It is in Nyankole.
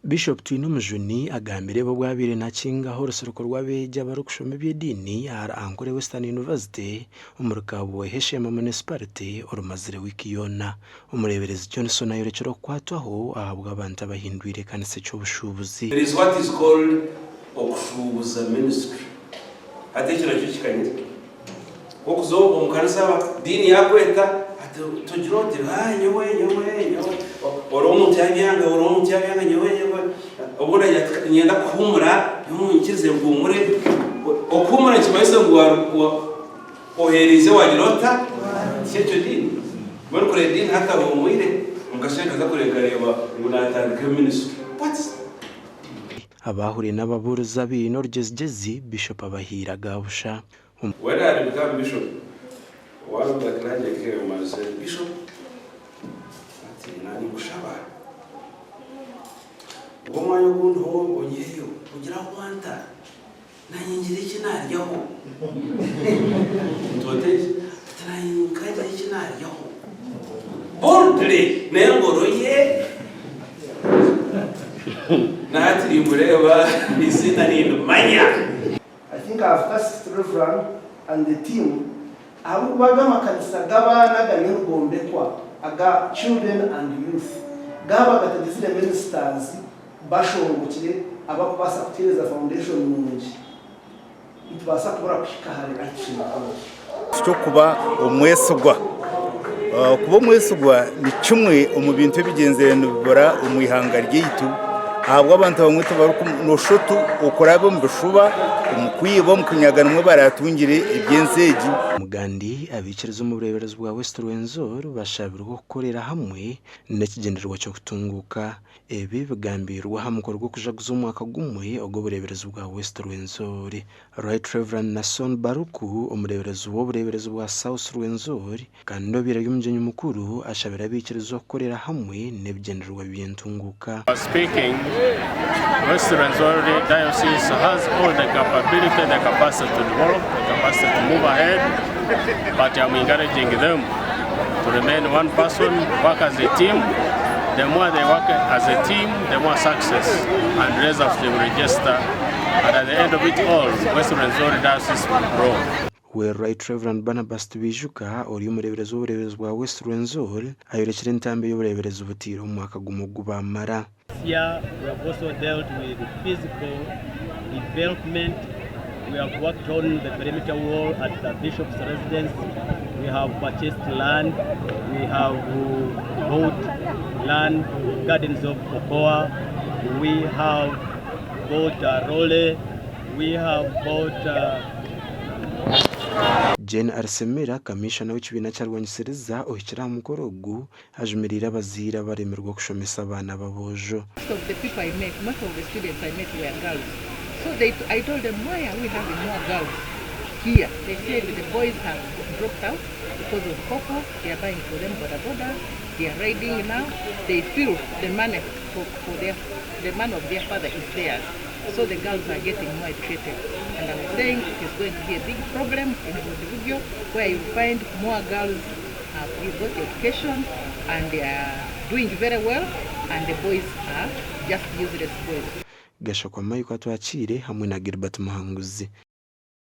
Bishop Twinomujuni agambire ebi obu abaire nakingaho orutsiriko rw'abeegi abarikushoma eby'ediini ahari Ankole Western University omuri Kabwohe Sheema Municipality orumazire wiiki yoona. Omureeberezi Johnson ayorekire okukwatwaho ahabw'abantu abahindwire ekanisa eky'obushuubuzi. There is what is called okushuubuza ministry. Hati ekyo nakyo kikanyire. Nk'okuza omu kanisa diini yaakweta ati togira oti ah nyowe nyowe nyowe ori omuntu yabyanga ori omuntu yabyanga nyowe nyowe obundi agira ati niinyenda kuhuumura nyowe munyikirize mpuumure. Okuhuumura nikimanyisa ngu oheereize waagira ota? Tikyo ekyo diini? Mbwenu kureeba ediini hati ahuumwire omu kasheeshe nkaza kureeba nkareeba ngu naatandika ministry. What? Abaahuriire n'ababuurizi abaine orugyezigyezi, Bishop abahaire aga busha. When I had become bishop, one of the clergy came and said, Bishop, ati naninkushaba ngu omwanya ogundiho onyiheyo ogire ahu wanta nanye ngire eki naryaho. Nti ota ki? Ati nanye nkagire eki naryaho. Boldly n'engoro ye nahati nimbureeba eiziina nindimanya. I think I have asked Rev and the team ahabw'okuba aga amakanisa g'abaana agariyo nigombekwa aga children and youth gaaba gatagizire ministers bashongokire abakubaasa kuteereza foundation nungi nitubaasa kubura kuhika hare ahu tushemereire kuba. Eky'okuba omwesigwa. Okuba omwesigwa ni kimwe omu bintu ebigyenzire nibibura omu ihanga ryaitu ahabw'abantu abamwe nooshusha oti okuraba omu bishuba, omu kwiba, omu kunyaga nimwo baraatungire eby'ensi egi. Mugandi, abaikiriza omu bureeberezi bwa West Rwenzori bashabirwe okukorera hamwe n'ekigyendererwa ky'okutunguuka. Ebi bigambiirwe aha mukoro gw'okujaguza omwaka gumwe ogw'obureeberezi bwa West Rwenzori. Right Rev. Nason Baruku, omureeberezi w'obureeberezi bwa South Rwenzori kandi obaire ari omugyenyi mukuru ashabire abaikiriza okukorera hamwe n'ebigyendererwa by'entunguuka. Speaking, West Rwenzori Diocese has all the capability, the capacity to develop, the capacity to move ahead, but I'm encouraging them to remain one person, work as a team. The more they work as a team, the more success and results they will register. And at the end of it all, West Rwenzori Diocese will grow. We Right Rev. Barnabas Tibaijuka, ori omureeberezi w'obureeberezi bwa West Rwenzori, ayorekire entambi ey'obureeberezi butaire omu mwaka gumwe ogu baamara. This year we have also dealt with physical development, we have worked on the perimeter wall at the bishop's residence, we have purchased land, we have bought land, gardens of cocoa, we have bought a lorry, we have bought uh, Jane Arisemera, Kamiishana w'ekibiina kya Rwanyisiriza ohikire aha mukoro ogu, Ajumiriire abazaire abaremirwe kushomesa abaana b'aboojo. Most of the people I met, most of the students I met were girls. So they, I told them, why are we having more girls here? They said the boys have dropped out because of cocoa. They are buying for them boda boda. They are riding now. They feel the money for, for their, the money of their father is theirs. So the girls are getting more educated. And I'm saying it is going to be a big problem in Bundibugyo where you find more girls have got education and they are doing very well and the boys are just useless boys. Gashakwa Michael Atwakiire hamwe na Gilbert Muhanguzi.